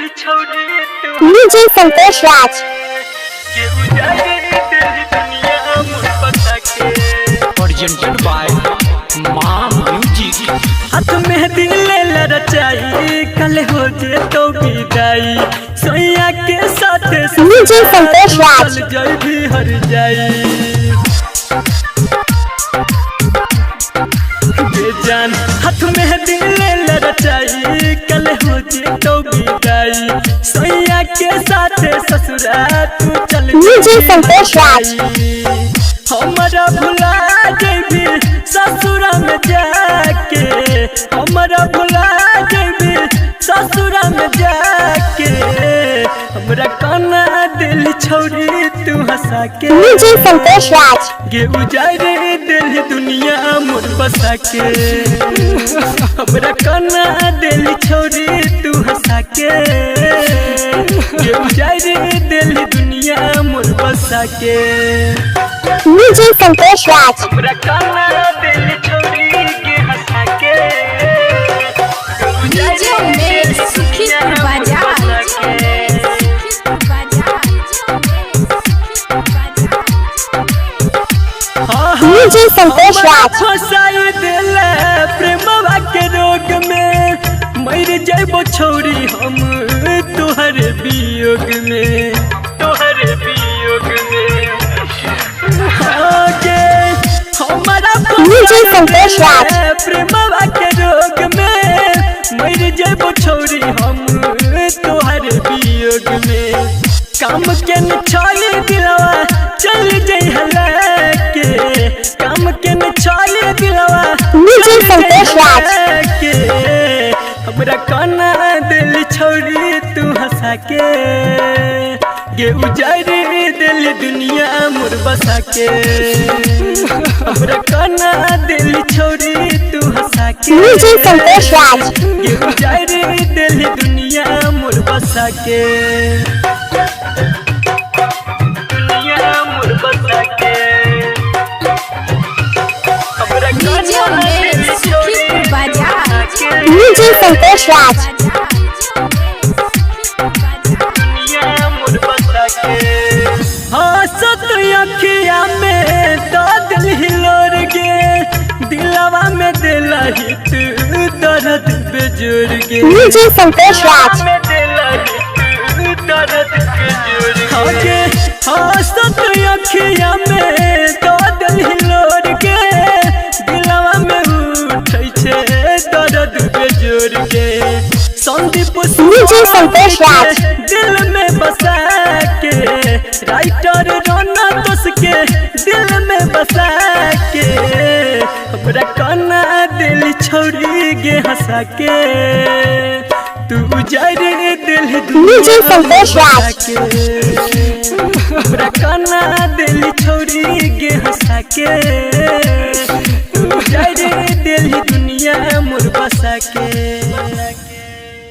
DJ Santosh Raj. Presented by मां music. हाथ में दिल ले रचाई, कल हो जे तो विदाई, सोया के साथ डीजे संतोष राज। चल जाई भी हर जाई बेजान। हाथ में दिल ले रचाई, कल हो जे तो विदाई, सोया के साथ ससुरा तू चल डीजे जाई भी हर संतोष राज। जाई। हमरा भुला जेबी ससुरा में जाके, हमरा भुला जेबी ससुरा में जाके, हमरा काना दिल छोड़ी तू हंसा के। डीजे संतोष राज। गे उजारे दिल दुनिया मोर बसा के, हमरा काना दिल छोड़ी तू हंसा के, गे उजारे दिल दुनिया मोर बसा के। डीजे संतोष राज। हमरा काना दिल छोड़ी के हंसा के। डीजे उमेश सुखीपुर बाजार। सुखीपुर बाजार। सुखीपुर बाजार। डीजे संतोष राज। फसाई दिल प्रेमवा के रोग में, मर जाइबो छोरी हम तोहर वियोग में, तोहर वियोग में आगे हमारा डीजे संतोष राज। प्रेमवा के रोग में मर जाइबो छोरी हम तोहर वियोग में। काम के न छोड़ी दिलवा चल जई के, काम के न छोड़ी दिलवा डीजे संतोष राज। के, हमरा काना दिल छोड़ी तू हंसा के, गे उजारे दिल दुनिया मोर बसा के, हमरा काना दिल छोड़ी तू हंसा के, डीजे संतोष राज। गे उजारे दिल दुनिया मोर बसा के, दुनिया मोर बसा के, हमरा डीजे काना उमेश दिल सुखीपुर बाजार। डीजे संतोष राज। हंसत अखिया में तो दिल हिलोर गे, दिलवा में दिल हित दर्द बेजोर गे, डीजे संतोष राज। में दिल हित दर्द बेजोर गे। हंसत अखिया में तो दिल हिलोर गे, दिलवा में उठै छै दर्द बेजोर गे। संदीप डीजे संतोष राज। दिल में बसा के, राइटर रोना दोस के दिल में बसा के, हमरा काना दिल छोड़ी गे हंसा के, तू उजारे दिल डीजे संतोष राज। के, हमरा काना दिल छोड़ी गे हंसा के, तू उजारे दिल दुनिया मोर बसा के।